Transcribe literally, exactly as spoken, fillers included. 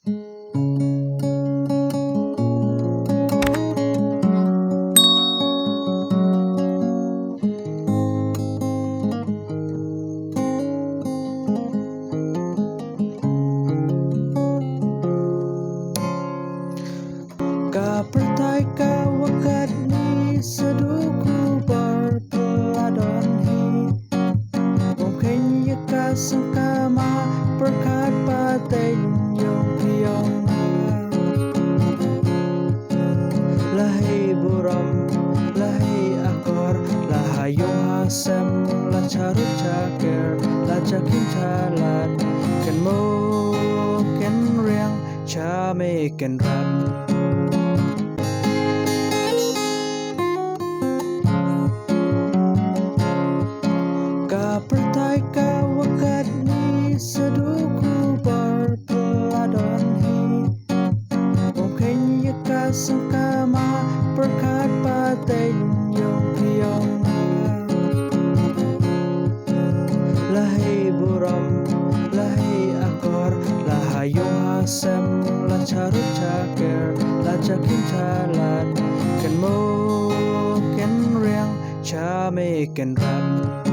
Ka pyrthei ka wakatni sa duh khubor pla don hi. Bym kheiñ ïa ka sngewkam, pyrkhat pateng ïong ïong. La hei burom, la hei akor, la ha ïong ha sem, la cha rut cha ker, la cha khim cha lad, kynmaw kynriang, cha me kynrad. Ka pyrthei ka wakatni sa duh khubor pla don hi. Bym kheiñ ïa ka sngewkam, pyrkhat pateng ïong ïong. La hei burom, la hei akor, la ha ïong ha sem, la cha rut cha ker, la cha khim cha lad, kynmaw kynriang, cha me kynrad.